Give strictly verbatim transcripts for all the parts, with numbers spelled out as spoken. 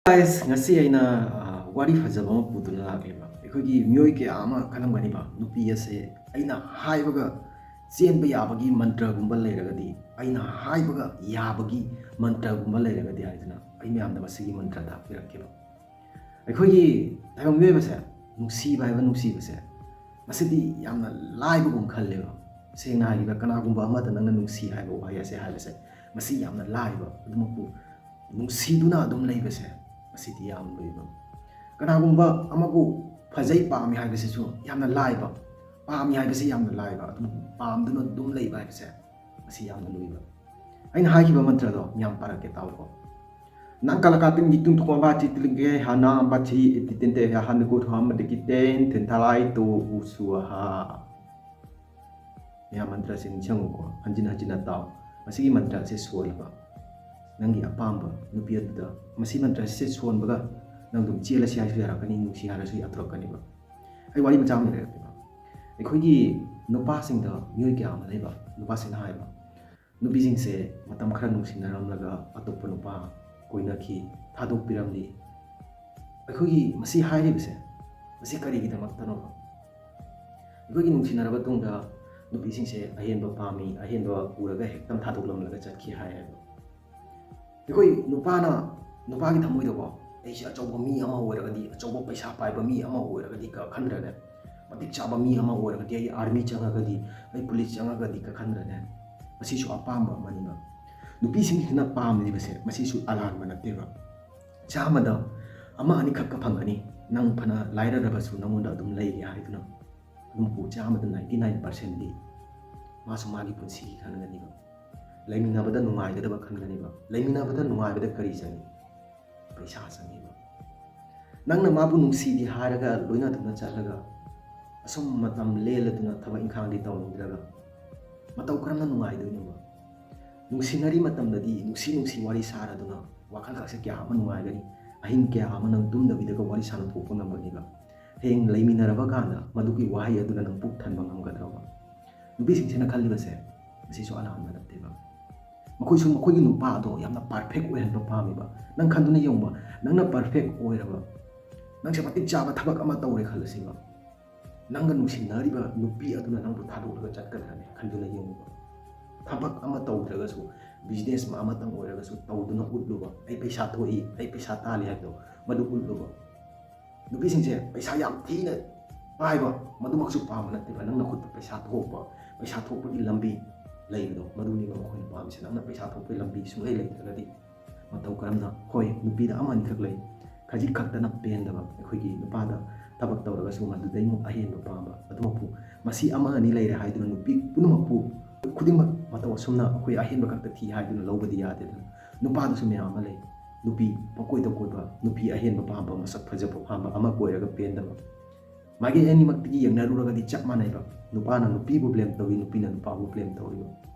Guys, ꯉꯁꯤ ꯑꯩꯅ ꯑ, ꯋꯥꯔꯤ ꯐꯖꯕ ꯑꯃ ꯄꯨꯗꯨꯅ ꯂꯥꯛꯂꯦꯕ꯫ ꯑꯩꯈꯣꯏꯒꯤ ꯃꯤꯑꯣꯏ ꯀꯌꯥ ꯑꯃ ꯈꯜꯂꯝꯒꯅꯤꯕ, ꯅꯨꯄꯤ ꯑꯁꯦ ꯑꯩꯅ ꯍꯥꯏꯕꯒ ꯆꯦꯟꯕ ꯌꯥꯕꯒꯤ ꯃꯟꯇ꯭ꯔꯒꯨꯝꯕ ꯂꯩꯔꯒꯗꯤ, ꯑꯩꯅ ꯍꯥꯏꯕꯒ ꯌꯥꯕꯒꯤ ꯃꯟꯇ꯭ꯔꯒꯨꯝꯕ ꯂꯩꯔꯒꯗꯤ ꯍꯥꯏꯗꯅ ꯑꯩ ꯃꯌꯥꯝꯗ ꯃꯁꯤꯒꯤ ꯃꯟꯇ꯭ꯔ ꯇꯥꯛꯄꯤꯔꯛꯀꯦꯕ꯫ ꯑꯩꯈꯣꯏꯒꯤ ꯇꯥꯏꯕꯪ ꯃꯤꯑꯣꯏꯕꯁꯦ, ꯅꯨꯡꯁꯤꯕ ꯍꯥꯏꯕ ꯅꯨꯡꯁꯤꯕꯁꯦ, ꯃꯁꯤꯗꯤ ꯌꯥꯝꯅ ꯂꯥꯏꯕꯒꯨꯝ ꯈꯜꯂꯦꯕ꯫ ꯁꯦꯡꯅ ꯍꯥꯏꯔꯕꯗ, ꯀꯅꯥꯒꯨꯝꯕ ꯑꯃꯗ ꯅꯪꯅ ꯅꯨꯡꯁꯤ ꯍꯥꯏꯕ ꯋꯥꯍꯩ ꯑꯁꯦ ꯍꯥꯏꯕꯁꯦ, ꯃꯁꯤ ꯌꯥꯝꯅ ꯂꯥꯏꯕ꯫ ꯑꯗꯨꯃꯛꯄꯨ ꯅꯨꯡꯁꯤꯗꯨꯅ ꯑꯗꯨꯝ ꯂꯩꯕꯁꯦ, ꯃꯁꯤꯗꯤ ꯌꯥꯝ ꯂꯨꯏꯕ꯫ ꯀꯅꯥꯒꯨꯝꯕ ꯑꯃꯕꯨ ꯐꯖꯩ, ꯄꯥꯝꯃꯤ ꯍꯥꯏꯕꯁꯤꯁꯨ ꯌꯥꯝꯅ ꯂꯥꯏꯕ꯫ ꯄꯥꯝꯃꯤ ꯍꯥꯏꯕꯁꯤ ꯌꯥꯝꯅ ꯂꯥꯏꯕ, ꯑꯗꯨꯕꯨ ꯄꯥꯝꯗꯨꯅ ꯑꯗꯨꯝ ꯂꯩꯕ ꯍꯥꯏꯕꯁꯦ, ꯃꯁꯤ ꯌꯥꯝꯅ ꯂꯨꯏꯕ꯫ ꯑꯩꯅ ꯍꯥꯏꯈꯤꯕ ꯃꯟꯇ꯭ꯔꯗꯣ ꯃꯌꯥꯝ ꯄꯥꯔꯛꯀꯦ, ꯇꯥꯎꯀꯣ꯫ Nang kalakating gitung tukong ba chitilige hana ba chi ititinte hana go thwa ma dikiten tentalai to usuaha꯫ ꯃꯌꯥꯝ ꯃꯟꯇ꯭ꯔꯁꯦ ꯅꯤꯡꯁꯤꯡꯉꯨꯀꯣ, ꯍꯟꯖꯤꯟ ꯍꯟꯖꯤꯟꯅ ꯇꯥꯎ꯫ ꯃꯁꯤꯒꯤ ꯃꯟꯇ꯭ꯔꯁꯦ ꯁꯣꯜꯂꯕ, ꯅꯪꯒꯤ ꯑꯄꯥꯝꯕ ꯅꯨꯄꯤ ꯑꯗꯨꯗ ꯃꯁꯤ ꯃꯟꯇ꯭ꯔꯁꯦ ꯁꯣꯟꯕꯒ ꯅꯪ ꯑꯗꯨꯝ ꯆꯦꯜꯂꯁꯤ ꯍꯥꯏꯔꯁꯨ ꯌꯥꯔꯛꯀꯅꯤ, ꯅꯨꯡꯁꯤ ꯍꯥꯏꯔꯁꯨ ꯌꯥꯊꯣꯔꯛꯀꯅꯤꯕ꯫ ꯑꯩ ꯋꯥꯔꯤ ꯃꯆꯥ ꯑꯃ ꯂꯩꯔꯛꯀꯦꯕ꯫ ꯑꯩꯈꯣꯏꯒꯤ ꯅꯨꯄꯥꯁꯤꯡꯗ ꯃꯤꯑꯣꯏ ꯀꯌꯥ ꯑꯃ ꯂꯩꯕ, ꯅꯨꯄꯥꯁꯤꯡꯅ ꯍꯥꯏꯕ, ꯅꯨꯄꯤꯁꯤꯡꯁꯦ ꯃꯇꯝ ꯈꯔ ꯅꯨꯡꯁꯤꯅꯔꯝꯂꯒ ꯑꯇꯣꯞꯄ ꯅꯨꯄꯥ ꯀꯣꯏꯅꯈꯤ, ꯊꯥꯗꯣꯛꯄꯤꯔꯝꯂꯤ꯫ ꯑꯩꯈꯣꯏꯒꯤ ꯃꯁꯤ ꯍꯥꯏꯔꯤꯕꯁꯦ, ꯃꯁꯤ ꯀꯔꯤꯒꯤꯗꯃꯛꯇꯅꯣ? ꯑꯩꯈꯣꯏꯒꯤ ꯅꯨꯡꯁꯤꯅꯔꯕ ꯇꯨꯡꯗ ꯅꯨꯄꯤꯁꯤꯡꯁꯦ ꯑꯍꯦꯟꯕ ꯄꯥꯝꯃꯤ, ꯑꯍꯦꯟꯕ ꯎꯔꯒ ꯍꯦꯛꯇ ꯊꯥꯗꯣꯛꯂꯝꯂꯒ ꯆꯠꯈꯤ ꯍꯥꯏꯌꯦꯕ꯫ ꯑꯩꯈꯣꯏ ꯅꯨꯄꯥꯅ, ꯅꯨꯄꯥꯒꯤ ꯊꯃꯣꯏꯗꯀꯣ, "ꯑꯩꯁꯦ ꯑꯆꯧꯕ ꯃꯤ ꯑꯃ ꯑꯣꯏꯔꯒꯗꯤ, ꯑꯆꯧꯕ ꯄꯩꯁꯥ ꯄꯥꯏꯕ ꯃꯤ ꯑꯃ ꯑꯣꯏꯔꯒꯗꯤ" ꯀ ꯈꯟꯗ꯭ꯔꯅꯦ? "ꯃꯇꯤꯛ ꯆꯥꯕ ꯃꯤ ꯑꯃ ꯑꯣꯏꯔꯒꯗꯤ, ꯑꯩ ꯑꯥꯔꯃꯤ ꯆꯪꯉꯒꯗꯤ, ꯑꯩ ꯄꯨꯂꯤꯁ ꯆꯪꯉꯒꯗꯤ" ꯀ ꯈꯟꯗ꯭ꯔꯅꯦ? ꯃꯁꯤꯁꯨ ꯑꯄꯥꯝꯕ ꯑꯃꯅꯤꯕ꯫ ꯅꯨꯄꯤꯁꯤꯡꯁꯤꯅ ꯄꯥꯝꯂꯤꯕꯁꯦ ꯃꯁꯤꯁꯨ ꯑꯂꯥꯟꯕ ꯅꯠꯇꯦꯕ꯫ ꯆꯥꯝꯃꯗ ꯑꯃ ꯑꯅꯤꯈꯛꯀ ꯐꯪꯒꯅꯤ, ꯅꯪ ꯐꯅ ꯂꯥꯏꯔꯔꯕꯁꯨ ꯅꯪꯉꯣꯟꯗ ꯑꯗꯨꯝ ꯂꯩꯒꯦ ꯍꯥꯏꯗꯨꯅ꯫ ꯑꯗꯨꯝ ꯆꯥꯝꯃꯗ ninety nine percentꯗꯤ ꯃꯥꯁꯨ ꯃꯥꯒꯤ ꯄꯨꯟꯁꯤꯒꯤ ꯈꯟꯒꯅꯤꯕ꯫ ꯂꯩꯃꯤꯟꯅꯕꯗ ꯅꯨꯡꯉꯥꯏꯒꯗꯕ ꯈꯟꯒꯅꯤꯕ꯫ ꯂꯩꯃꯤꯟꯅꯕꯗ ꯅꯨꯡꯉꯥꯏꯕꯗ ꯀꯔꯤ ꯆꯪꯏ? ꯄꯩꯁꯥ ꯆꯪꯉꯤꯕ꯫ ꯅꯪꯅ ꯃꯥꯕꯨ ꯅꯨꯡꯁꯤꯗꯦ ꯍꯥꯏꯔꯒ ꯂꯣꯏꯅꯗꯨꯅ ꯆꯠꯂꯒ ꯑꯁꯨꯝ ꯃꯇꯝ ꯂꯦꯜꯂꯗꯨꯅ ꯊꯕꯛ ꯏꯪꯈꯥꯡꯗꯤ ꯇꯧꯅꯤꯡꯗ꯭ꯔꯒ ꯃꯇꯧ ꯀꯔꯝꯅ ꯅꯨꯡꯉꯥꯏꯗꯣꯏꯅꯣꯕ? ꯅꯨꯡꯁꯤꯅꯔꯤ ꯃꯇꯝꯗꯗꯤ ꯅꯨꯡꯁꯤ ꯅꯨꯡꯁꯤ ꯋꯥꯔꯤ ꯁꯥꯔꯗꯨꯅ ꯋꯥꯈꯜ ꯈꯛꯁꯦ ꯀꯌꯥ ꯑꯃ ꯅꯨꯡꯉꯥꯏꯒꯅꯤ꯫ ꯑꯍꯤꯡ ꯀꯌꯥ ꯑꯃ ꯅꯪ ꯇꯨꯝꯗꯕꯤꯗꯒ ꯋꯥꯔꯤ ꯁꯥꯟꯅꯊꯣꯛꯄ ꯉꯝꯒꯅꯤꯕ꯫ ꯍꯌꯦꯡ ꯂꯩꯃꯤꯟꯅꯔꯕ ꯀꯥꯟꯗ ꯃꯗꯨꯒꯤ ꯋꯥꯍꯩ ꯑꯗꯨꯅ ꯅꯪ ꯄꯨꯛ ꯊꯟꯕ ꯉꯝꯒꯗ꯭ꯔꯕ? ꯅꯨꯄꯤꯁꯤꯡꯁꯤꯅ ꯈꯜꯂꯤꯕꯁꯦ ꯃꯁꯤꯁꯨ ꯑꯂꯥꯟꯕ ꯅꯠꯇꯦꯕ꯫ ꯃꯈꯣꯏꯁꯨ ꯃꯈꯣꯏꯒꯤ ꯅꯨꯄꯥ ꯑꯗꯣ ꯌꯥꯝꯅ ꯄꯔꯐꯦꯛ ꯑꯣꯏꯍꯟꯕ ꯄꯥꯝꯃꯤꯕ꯫ ꯅꯪ ꯈꯟꯗꯨꯅ ꯌꯦꯡꯉꯨꯕ, ꯅꯪꯅ ꯄꯔꯐꯦꯛ ꯑꯣꯏꯔꯕ, ꯅꯪꯁꯦ ꯃꯇꯤꯛ ꯆꯥꯕ ꯊꯕꯛ ꯑꯃ ꯇꯧꯔꯦ ꯈꯜꯂꯁꯤꯕ, ꯅꯪꯒ ꯅꯨꯡꯁꯤꯅꯔꯤꯕ ꯅꯨꯄꯤ ꯑꯗꯨꯅ ꯅꯪꯕꯨ ꯊꯥꯗꯣꯛꯂꯒ ꯆꯠꯀꯗ꯭ꯔꯅꯦ? ꯈꯟꯗꯨꯅ ꯌꯦꯡꯉꯨꯕ꯫ ꯊꯕꯛ ꯑꯃ ꯇꯧꯗ꯭ꯔꯒꯁꯨ, ꯕꯤꯖꯤꯅꯦꯁ ꯑꯃꯇꯪ ꯑꯣꯏꯔꯒꯁꯨ ꯇꯧꯗꯨꯅ ꯎꯠꯂꯨꯕ, "ꯑꯩ ꯄꯩꯁꯥ ꯊꯣꯛꯏ, ꯑꯩ ꯄꯩꯁꯥ ꯇꯥꯜꯂꯤ" ꯍꯥꯏꯕꯗꯣ ꯃꯗꯨ ꯎꯠꯂꯨꯕ꯫ ꯅꯨꯄꯤꯁꯤꯡꯁꯦ ꯄꯩꯁꯥ ꯌꯥꯝ ꯊꯤꯅ ꯄꯥꯏꯕ, ꯃꯗꯨꯃꯛꯁꯨ ꯄꯥꯝꯕ ꯅꯠꯇꯦꯕ꯫ ꯅꯪꯅ ꯈꯨꯠꯇ ꯄꯩꯁꯥ ꯊꯣꯛꯄ, ꯄꯩꯁꯥ ꯊꯣꯛꯄꯒꯤ ꯂꯝꯕꯤ ꯂꯩꯕꯗꯣ, ꯃꯗꯨꯅꯦꯕ ꯃꯈꯣꯏꯅ ꯄꯥꯝꯃꯤꯁꯦ꯫ ꯅꯪꯅ ꯄꯩꯁꯥ ꯊꯣꯛꯄꯒꯤ ꯂꯝꯕꯤ ꯁꯨꯡꯂꯩ ꯂꯩꯇ꯭ꯔꯒꯗꯤ, ꯃꯇꯧ ꯀꯔꯝꯅ? ꯍꯣꯏ, ꯅꯨꯄꯤꯗ ꯑꯃ ꯑꯅꯤꯈꯛ ꯂꯩ, ꯈꯖꯤꯛ ꯈꯛꯇꯅ ꯄꯦꯟꯗꯕ, ꯑꯩꯈꯣꯏꯒꯤ ꯅꯨꯄꯥꯗ ꯊꯕꯛ ꯇꯧꯔꯒꯁꯨ ꯃꯗꯨꯗꯩꯃꯨꯛ ꯑꯍꯦꯟꯕ ꯄꯥꯝꯕ꯫ ꯑꯗꯨꯃꯛꯄꯨ, ꯃꯁꯤ ꯑꯃ ꯑꯅꯤ ꯂꯩꯔꯦ ꯍꯥꯏꯗꯨꯅ ꯅꯨꯄꯤ ꯄꯨꯝꯅꯃꯛꯄꯨ, ꯈꯨꯗꯤꯡꯃꯛ ꯃꯇꯧ ꯑꯁꯨꯝꯅ ꯑꯩꯈꯣꯏ ꯑꯍꯦꯟꯕ ꯈꯛꯇ ꯊꯤ ꯍꯥꯏꯗꯨꯅ ꯂꯧꯕꯗꯤ ꯌꯥꯗꯦꯗꯅ꯫ ꯅꯨꯄꯥꯗꯁꯨ ꯃꯌꯥꯝ ꯑꯃ ꯂꯩ, ꯅꯨꯄꯤ ꯄꯪꯀꯣꯏꯗ ꯀꯣꯏꯕ, ꯅꯨꯄꯤ ꯑꯍꯦꯟꯕ ꯄꯥꯝꯕ, ꯃꯁꯛ ꯐꯖꯕ ꯄꯥꯝꯕ ꯑꯃ ꯀꯣꯏꯔꯒ ꯄꯦꯟꯗꯕ꯫ ꯃꯥꯏꯀꯩ ꯑꯅꯤꯃꯛꯇꯒꯤ ꯌꯦꯡꯅꯔꯨꯔꯒꯗꯤ ꯆꯞ ꯃꯥꯟꯅꯩꯕ꯫ ꯅꯨꯄꯥꯅ ꯅꯨꯄꯤꯕꯨ ꯕ꯭ꯂꯦꯝ ꯇꯧꯏ, ꯅꯨꯄꯤꯅ ꯅꯨꯄꯥꯕꯨ ꯕ꯭ꯂꯦꯝ ꯇꯧꯔꯤꯕ꯫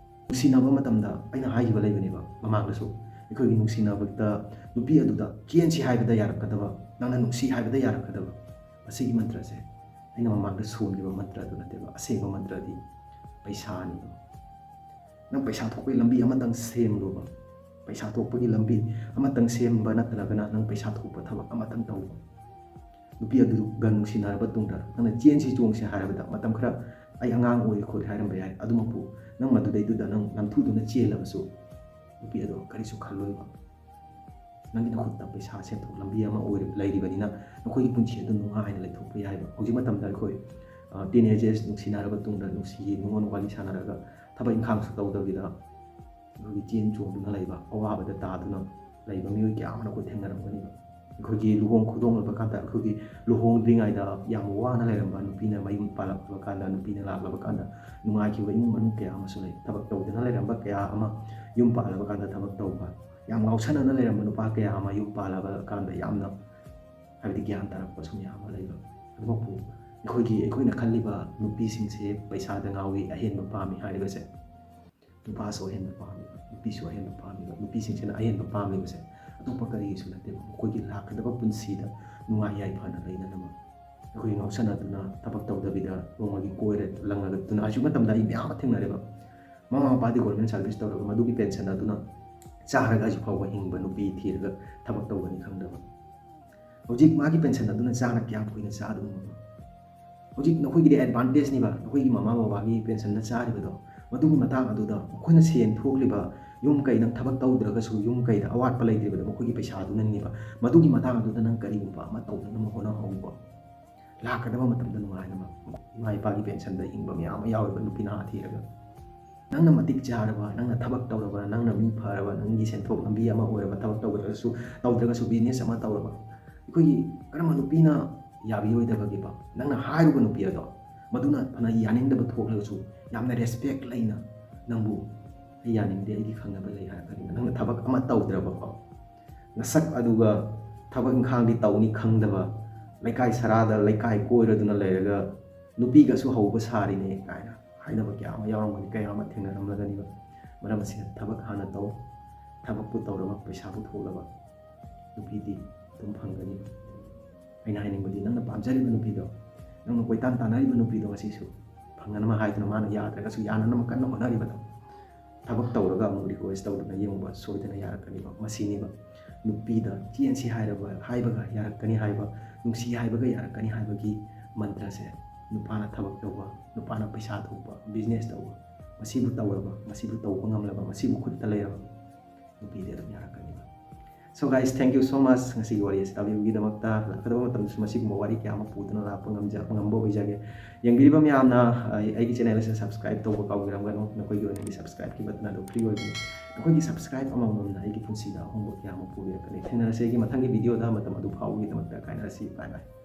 ꯅꯨꯡꯁꯤꯅꯕ ꯃꯇꯝꯗ ꯑꯩꯅ ꯍꯥꯏꯈꯤꯕ ꯂꯩꯕꯅꯦꯕ ꯃꯃꯥꯡꯗꯁꯨ, ꯑꯩꯈꯣꯏꯒꯤ ꯅꯨꯡꯁꯤꯅꯕꯗ ꯅꯨꯄꯤ ꯑꯗꯨꯗ ꯆꯦꯟꯁꯤ ꯍꯥꯏꯕꯗ ꯌꯥꯔꯛꯀꯗꯕ, ꯅꯪꯅ ꯅꯨꯡꯁꯤ ꯍꯥꯏꯕꯗ ꯌꯥꯔꯛꯀꯗꯕ꯫ ꯑꯁꯤꯒꯤ ꯃꯟꯇ꯭ꯔꯁꯦ ꯑꯩꯅ ꯃꯃꯥꯡꯗ ꯁꯣꯟꯈꯤꯕ ꯃꯟꯇ꯭ꯔ ꯑꯗꯨ ꯅꯠꯇꯦꯕ꯫ ꯑꯁꯦꯡꯕ ꯃꯟꯇ꯭ꯔꯗꯤ ꯄꯩꯁꯥꯅꯤꯗꯣ꯫ ꯅꯪ ꯄꯩꯁꯥ ꯊꯣꯛꯄꯒꯤ ꯂꯝꯕꯤ ꯑꯃꯇꯪ ꯁꯦꯝꯂꯣꯕ꯫ ꯄꯩꯁꯥ ꯊꯣꯛꯄꯒꯤ ꯂꯝꯕꯤ ꯑꯃꯇꯪ ꯁꯦꯝꯕ ꯅꯠꯇ꯭ꯔꯒꯅ ꯅꯪ ꯄꯩꯁꯥ ꯊꯣꯛꯄ ꯊꯕꯛ ꯑꯃꯇꯪ ꯇꯧꯕ꯫ ꯅꯨꯄꯤ ꯑꯗꯨꯒ ꯅꯨꯡꯁꯤꯅꯔꯕ ꯇꯨꯡꯗ ꯅꯪꯅ ꯆꯦꯟꯁꯤ ꯆꯣꯡꯁꯤ ꯍꯥꯏꯔꯕꯗ, ꯃꯇꯝ ꯈꯔ "ꯑꯩ ꯑꯉꯥꯡ ꯑꯣꯏꯔꯤ" ꯈꯣꯠꯂꯤ ꯍꯥꯏꯔꯝꯕ ꯌꯥꯏ꯫ ꯑꯗꯨꯃꯛꯄꯨ ꯅꯪ ꯃꯗꯨꯗꯩꯗꯨꯗ ꯅꯪ ꯅꯝꯊꯨꯗꯨꯅ ꯆꯦꯜꯂꯕꯁꯨ, ꯅꯨꯄꯤ ꯑꯗꯣ ꯀꯔꯤꯁꯨ ꯈꯜꯂꯣꯏꯕ꯫ ꯅꯪꯒꯤ ꯅꯈꯨꯠꯇ ꯄꯩꯁꯥ ꯁꯦꯟꯊꯣꯛ ꯂꯝꯕꯤ ꯑꯃ ꯑꯣꯏꯔꯤ-, ꯂꯩꯔꯤꯕꯅꯤꯅ ꯅꯈꯣꯏꯒꯤ ꯄꯨꯟꯁꯤ ꯑꯗꯨ ꯅꯨꯡꯉꯥꯏꯅ ꯂꯩꯊꯣꯛꯄ ꯌꯥꯏꯕ꯫ ꯍꯧꯖꯤꯛ ꯃꯇꯝꯗ ꯑꯩꯈꯣꯏ, ꯑ, teenagers ꯅꯨꯡꯁꯤꯅꯔꯕ ꯇꯨꯡꯗ ꯅꯨꯡꯁꯤ ꯅꯨꯡꯉꯣꯟ ꯋꯥꯔꯤ ꯁꯥꯟꯅꯔꯒ ꯊꯕꯛ ꯏꯪꯈꯥꯡꯁꯨ ꯇꯧꯗꯕꯤꯗ ꯑꯩꯈꯣꯏꯒꯤ ꯆꯦꯟ ꯆꯣꯡꯗꯨꯅ ꯂꯩꯕ, ꯑꯋꯥꯕꯗ ꯇꯥꯗꯨꯅ ꯂꯩꯕ ꯃꯤꯑꯣꯏ ꯀꯌꯥ ꯑꯃꯅ ꯑꯩꯈꯣꯏ ꯊꯦꯡꯅꯔꯝꯒꯅꯤꯕ꯫ ꯑꯩꯈꯣꯏꯒꯤ ꯂꯨꯍꯣꯡ ꯈꯨꯗꯣꯡꯂꯕ ꯀꯥꯟꯗ, ꯑꯩꯈꯣꯏꯒꯤ ꯂꯨꯍꯣꯡꯗ꯭ꯔꯤꯉꯩꯗ ꯌꯥꯝ ꯋꯥꯅ ꯂꯩꯔꯝꯕ, ꯅꯨꯄꯤꯅ ꯃꯌꯨꯝ ꯄꯥꯜꯂꯛꯂꯕ ꯀꯥꯟꯗ, ꯅꯨꯄꯤꯅ ꯂꯥꯛꯂꯕ ꯀꯥꯟꯗ ꯅꯨꯡꯉꯥꯏꯈꯤꯕ ꯏꯃꯨꯡ ꯃꯅꯨꯡ ꯀꯌꯥ ꯑꯃꯁꯨ ꯂꯩ꯫ ꯊꯕꯛ ꯇꯧꯗꯅ ꯂꯩꯔꯝꯕ ꯀꯌꯥ ꯑꯃ ꯌꯨꯝ ꯄꯥꯜꯂꯕ ꯀꯥꯟꯗ ꯊꯕꯛ ꯇꯧꯕ, ꯌꯥꯝ ꯉꯥꯎꯁꯟꯅꯅ ꯂꯩꯔꯝꯕ ꯅꯨꯄꯥ ꯀꯌꯥ ꯑꯃ ꯌꯨꯝ ꯄꯥꯜꯂꯕ ꯀꯥꯟꯗ ꯌꯥꯝꯅ, ꯍꯥꯏꯕꯗꯤ, ꯒ꯭ꯌꯥꯟ ꯇꯥꯔꯛꯄꯁꯨ ꯃꯌꯥꯝ ꯑꯃ ꯂꯩꯕ꯫ ꯑꯗꯨꯃꯛꯄꯨ ꯑꯩꯈꯣꯏꯒꯤ, ꯑꯩꯈꯣꯏꯅ ꯈꯜꯂꯤꯕ ꯅꯨꯄꯤꯁꯤꯡꯁꯦ ꯄꯩꯁꯥꯗ ꯉꯥꯎꯏ, ꯑꯍꯦꯟꯕ ꯄꯥꯝꯃꯤ ꯍꯥꯏꯔꯤꯕꯁꯦ, ꯅꯨꯄꯥꯁꯨ ꯑꯍꯦꯟꯕ ꯄꯥꯝꯃꯤꯕ, ꯅꯨꯄꯤꯁꯨ ꯑꯍꯦꯟꯕ ꯄꯥꯝꯃꯤꯕ, ꯅꯨꯄꯤꯁꯤꯡꯁꯤꯅ ꯑꯍꯦꯟꯕ ꯄꯥꯝꯂꯤꯕꯁꯦ ꯑꯇꯣꯞꯄ ꯀꯔꯤꯒꯤꯁꯨ ꯅꯠꯇꯦꯕ꯫ ꯃꯈꯣꯏꯒꯤ ꯂꯥꯛꯀꯗꯕ ꯄꯨꯟꯁꯤꯗ ꯅꯨꯡꯉꯥꯏ ꯌꯥꯏꯐꯅ ꯂꯩꯅꯅꯕ꯫ ꯑꯩꯈꯣꯏ ꯉꯥꯎꯁꯟꯅꯗꯨꯅ ꯊꯕꯛ ꯇꯧꯗꯕꯤꯗ ꯅꯣꯡꯃꯒꯤ ꯀꯣꯏꯔ ꯂꯪꯉꯒ ꯑꯗꯨꯅ ꯍꯧꯖꯤꯛ ꯃꯇꯝꯗ ꯑꯩ ꯃꯌꯥꯝ ꯑꯃ ꯊꯦꯡꯅꯔꯦꯕ꯫ ꯃꯃꯥ ꯃꯄꯥꯗꯤ ꯒꯣꯔꯃꯦꯟ ꯁꯥꯔꯚꯤꯁ ꯇꯧꯔꯒ ꯃꯗꯨꯒꯤ ꯄꯦꯟꯁꯟ ꯑꯗꯨꯅ ꯆꯥꯔꯒ ꯍꯧꯖꯤꯛ ꯐꯥꯎꯕ ꯍꯤꯡꯕ ꯅꯨꯄꯤ ꯊꯤꯔꯒ ꯊꯕꯛ ꯇꯧꯒꯅꯤ ꯈꯪꯗꯕ꯫ ꯍꯧꯖꯤꯛ ꯃꯥꯒꯤ ꯄꯦꯟꯁꯟ ꯑꯗꯨꯅ ꯆꯥꯅ ꯀꯌꯥꯝ ꯀꯨꯏꯅ ꯆꯥꯗꯣꯏꯅꯣꯕ? ꯍꯧꯖꯤꯛ ꯅꯈꯣꯏꯒꯤꯗꯤ ꯑꯦꯗꯚꯥꯟꯇꯦꯖꯅꯤꯕ, ꯅꯈꯣꯏꯒꯤ ꯃꯃꯥ ꯕꯕꯥꯒꯤ ꯄꯦꯟꯁꯟꯗ ꯆꯥꯔꯤꯕꯗꯣ꯫ ꯃꯗꯨꯒꯤ ꯃꯇꯥꯡ ꯑꯗꯨꯗ ꯃꯈꯣꯏꯅ ꯁꯦꯟ ꯊꯣꯛꯂꯤꯕ, ꯌꯨꯝ ꯀꯩ, ꯅꯪ ꯊꯕꯛ ꯇꯧꯗ꯭ꯔꯒꯁꯨ ꯌꯨꯝ ꯀꯩꯗ ꯑꯋꯥꯠꯄ ꯂꯩꯇ꯭ꯔꯤꯕꯗꯣ ꯃꯈꯣꯏꯒꯤ ꯄꯩꯁꯥꯗꯨꯅꯅꯦꯕ꯫ ꯃꯗꯨꯒꯤ ꯃꯇꯥꯡ ꯑꯗꯨꯗ ꯅꯪ ꯀꯔꯤꯒꯨꯝꯕ ꯑꯃ ꯇꯧꯅꯅꯕ ꯍꯣꯠꯅꯍꯧꯕ꯫ ꯂꯥꯛꯀꯗꯕ ꯃꯇꯝꯗ ꯅꯨꯡꯉꯥꯏꯅꯕ꯫ ꯏꯃꯥ ꯏꯄꯥꯒꯤ ꯄꯦꯟꯁꯟꯗ ꯍꯤꯡꯕ ꯃꯌꯥꯝ ꯑꯃ ꯌꯥꯎꯔꯤꯕ ꯅꯨꯄꯤ ꯅꯍꯥ ꯊꯤꯔꯒ꯫ ꯅꯪꯅ ꯃꯇꯤꯛ ꯆꯥꯔꯕ, ꯅꯪꯅ ꯊꯕꯛ ꯇꯧꯔꯕ, ꯅꯪꯅ ꯃꯤ ꯐꯔꯕ, ꯅꯪꯒꯤ ꯁꯦꯟꯊꯣꯛ ꯂꯝꯕꯤ ꯑꯃ ꯑꯣꯏꯔꯕ, ꯊꯕꯛ ꯇꯧꯗ꯭ꯔꯒꯁꯨ, ꯇꯧꯗ꯭ꯔꯒꯁꯨ ꯕꯤꯖꯤꯅꯦꯁ ꯑꯃ ꯇꯧꯔꯕ, ꯑꯩꯈꯣꯏꯒꯤ ꯀꯔꯝꯕ ꯅꯨꯄꯤꯅ ꯌꯥꯕꯤꯔꯣꯏꯗꯕꯒꯦꯕ? ꯅꯪꯅ ꯍꯥꯏꯔꯨꯕ ꯅꯨꯄꯤ ꯑꯗꯣ, ꯃꯗꯨꯅ ꯐꯅ ꯌꯥꯅꯤꯡꯗꯕ ꯊꯣꯛꯂꯒꯁꯨ, ꯌꯥꯝꯅ ꯔꯦꯁꯄꯦꯛ ꯂꯩꯅ ꯅꯪꯕꯨ, "ꯑꯩ ꯌꯥꯅꯤꯡꯗꯦ, ꯑꯩꯒꯤ ꯈꯪꯅꯕ ꯂꯩ" ꯍꯥꯏꯔꯛꯀꯅꯤ꯫ ꯅꯪꯅ ꯊꯕꯛ ꯑꯃ ꯇꯧꯗ꯭ꯔꯕꯀꯣ, ꯅꯁꯛ ꯑꯗꯨꯒ ꯊꯕꯛ ꯏꯪꯈꯥꯡꯗꯤ ꯇꯧꯅꯤ ꯈꯪꯗꯕ, ꯂꯩꯀꯥꯏ ꯁꯔꯥꯗ ꯂꯩꯀꯥꯏ ꯀꯣꯏꯔꯗꯨꯅ ꯂꯩꯔꯒ ꯅꯨꯄꯤꯒꯁꯨ ꯍꯧꯕ ꯁꯥꯔꯤꯅꯦ ꯀꯥꯏꯅ ꯍꯥꯏꯅꯕ ꯀꯌꯥ ꯑꯃ ꯌꯥꯎꯔꯝꯒꯅꯤ, ꯀꯌꯥ ꯑꯃ ꯊꯦꯡꯅꯔꯝꯂꯒꯅꯤꯕ꯫ ꯃꯔꯝ ꯑꯁꯤꯅ ꯊꯕꯛ ꯍꯥꯟꯅ ꯇꯧ, ꯊꯕꯛꯄꯨ ꯇꯧꯔꯕ, ꯄꯩꯁꯥꯕꯨ ꯊꯣꯛꯂꯕ ꯅꯨꯄꯤꯗꯤ ꯑꯗꯨꯝ ꯐꯪꯒꯅꯤ꯫ ꯑꯩꯅ ꯍꯥꯏꯅꯤꯡꯕꯗꯤ, ꯅꯪꯅ ꯄꯥꯝꯖꯔꯤꯕ ꯅꯨꯄꯤꯗꯣ, ꯅꯪꯅ ꯀꯣꯏꯇꯥꯟ ꯇꯥꯟꯅꯔꯤꯕ ꯅꯨꯄꯤꯗꯣ ꯉꯁꯤꯁꯨ ꯐꯪꯅꯅꯕ ꯍꯥꯏꯗꯨꯅ ꯃꯥꯅ ꯌꯥꯗ꯭ꯔꯒꯁꯨ ꯌꯥꯅꯅꯕ ꯀꯟꯅ ꯍꯣꯠꯅꯔꯤꯕꯗꯣ, ꯊꯕꯛ ꯇꯧꯔꯒ ꯑꯃꯨꯛ ꯔꯤꯀ꯭ꯋꯦꯁ ꯇꯧꯗꯨꯅ ꯌꯦꯡꯉꯨꯕ, ꯁꯣꯏꯗꯅ ꯌꯥꯔꯛꯀꯅꯤꯕ꯫ ꯃꯁꯤꯅꯤꯕ ꯅꯨꯄꯤꯗ ꯆꯦꯟꯁꯤ ꯍꯥꯏꯔꯕ, ꯍꯥꯏꯕꯒ ꯌꯥꯔꯛꯀꯅꯤ ꯍꯥꯏꯕ, ꯅꯨꯡꯁꯤ ꯍꯥꯏꯕꯒ ꯌꯥꯔꯛꯀꯅꯤ ꯍꯥꯏꯕꯒꯤ ꯃꯟꯇ꯭ꯔꯁꯦ꯫ ꯅꯨꯄꯥꯅ ꯊꯕꯛ ꯇꯧꯕ, ꯅꯨꯄꯥꯅ ꯄꯩꯁꯥ ꯊꯣꯛꯄ, ꯕꯤꯖꯤꯅꯦꯁ ꯇꯧꯕ, ꯃꯁꯤꯕꯨ ꯇꯧꯔꯕ, ꯃꯁꯤꯕꯨ ꯇꯧꯕ ꯉꯝꯂꯕ, ꯃꯁꯤꯕꯨ ꯈꯨꯠꯇ ꯂꯩꯔꯕ ꯅꯨꯄꯤꯗꯤ ꯑꯗꯨꯝ ꯌꯥꯔꯛꯀꯅꯤꯕ꯫ So guys, thank you so much ꯉꯁꯤꯒꯤ ꯋꯥꯔꯤ ꯑꯁꯤ ꯇꯥꯕꯤꯕꯒꯤꯗꯃꯛꯇ꯫ ꯂꯥꯛꯀꯗꯕ ꯃꯇꯝꯗꯁꯨ ꯃꯁꯤꯒꯨꯝꯕ ꯋꯥꯔꯤ ꯀꯌꯥ ꯑꯃ ꯄꯨꯗꯨꯅ ꯂꯥꯛꯄ ꯉꯝꯖ-, ꯉꯝꯕ ꯑꯣꯏꯖꯒꯦ꯫ ꯌꯦꯡꯕꯤꯔꯤꯕ ꯃꯌꯥꯝꯅ, ꯑꯩ, ꯑꯩꯒꯤ ꯆꯦꯅꯦꯜ ꯑꯁꯤ ꯁꯕꯁꯀ꯭ꯔꯥꯏꯕ ꯇꯧꯕ ꯀꯥꯎꯕꯤꯔꯝꯒꯅꯨ꯫ ꯅꯈꯣꯏꯒꯤ ꯑꯣꯏꯅꯗꯤ ꯁꯕꯁꯀ꯭ꯔꯥꯏꯕꯀꯤ ꯕꯇꯟ ꯑꯗꯨ ꯐ꯭ꯔꯤ ꯑꯣꯏꯕꯅꯤ꯫ ꯅꯈꯣꯏꯒꯤ ꯁꯕꯁꯀ꯭ꯔꯥꯏꯕ ꯑꯃꯃꯝꯅ ꯑꯩꯒꯤ ꯄꯨꯟꯁꯤꯗ ꯑꯍꯣꯡꯕ ꯀꯌꯥ ꯑꯃ ꯄꯨꯕꯤꯔꯛꯀꯅꯤ꯫ ꯊꯦꯡꯅꯔꯁꯤ ꯑꯩꯒꯤ ꯃꯊꯪꯒꯤ ꯚꯤꯗꯤꯑꯣꯗ꯫ ꯃꯇꯝ ꯑꯗꯨ ꯐꯥꯎꯕꯒꯤꯗꯃꯛꯇ ꯀꯥꯏꯅꯔꯁꯤ꯫ Bye bye꯫